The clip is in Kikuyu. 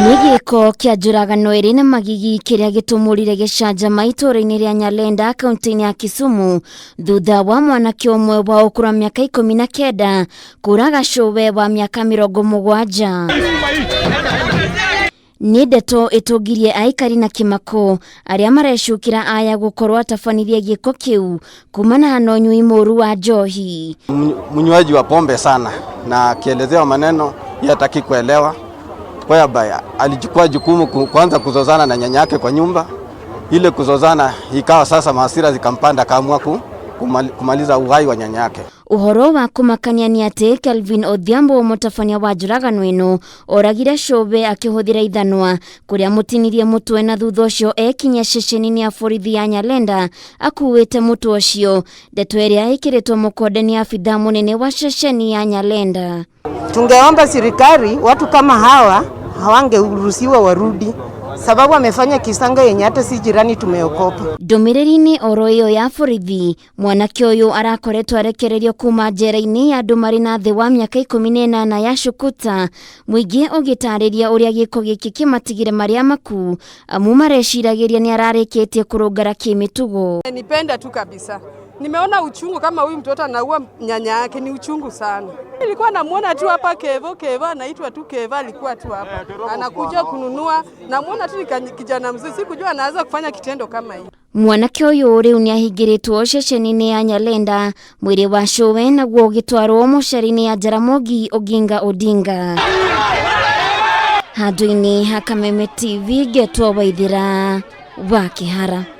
Nĩ gĩko kĩa njũragano ĩrĩ na magigi kĩrĩa gĩtũmũrire gĩcanjama itũũra-inĩ rĩa Nyalenda kaunti-inĩ ya Kisumu thutha wa mwanake ũmwe wa ũkũrũ wa mĩaka 19 kũraga cũwe wa mĩaka 70. Nĩ ndeto ĩtũngirie aikari na kĩmako arĩa marecukĩra aya gũkorwo atabanirie gĩko kĩu kumana na ũnyui mũru wa njohi. Mnywaji wa pombe sana na akielezewa maneno yeye hataki kuelewa. Whereby alichukua jukumu kuanza kuzozana na nyanya yake kwa nyumba. Ile kuzozana ikawa sasa mahasira zikampanda, akaamua kumaliza uhai wa nyanya yake. Ũhoro wa kũmakania nĩ atĩ Kelvin Odhiambo mũtabania wa njũragano ĩno oragire cũwe akĩhũthĩra ithanwa kũrĩa mũtinirie mũtwe na thutha ũcio ekinyia ceceni-inĩ ya borithi ya Nyalenda akuĩte mũtwe ũcio, ndeto ĩrĩa ĩkĩrĩtwo mũkonde nĩ abithaa mũnene wa ceceni ya Nyalenda. Tungeomba serikali watu kama hawa hawangeruhusiwa warudi, sababu amefanya kisanga yenye hata si jirani tumeokopa. Ndũmĩrĩri-inĩ oro ĩyo ya borithi, mwanake ũyũ arakoretwo arekererio kuma njera-inĩ ya andũ marĩ na thĩ wa mĩaka 18 ya Shukuta, mũingĩ ũgĩtarĩria ũrĩa gĩko gĩkĩ kĩmatigire marĩa maku amu mareciragĩria nĩ ararĩkĩtie kũrũngara kĩmĩtugo. Nipenda tu kabisa. Nimeona uchungu kama huyu mtoto anaua nyanya yake, ni uchungu sana. Nilikuwa namuona tu hapa Kevo, Kevo anaitwa tu Kevo, alikuwa tu hapa anakuja kununua, namuona tu ni kijana mzuri, sikujua anaweza kufanya kitendo kama hii. Mwanake ũyũ rĩu nĩahingĩrĩtwo ceceni-inĩ ya Nyalenda, mwĩrĩ wa cũwe naguo ũgĩtwarwo mocarĩ-inĩ ya Jaramogi Oginga Odinga. Handũ-inĩ ha Kameme TV ngetwo Waithĩra wa Kĩhara.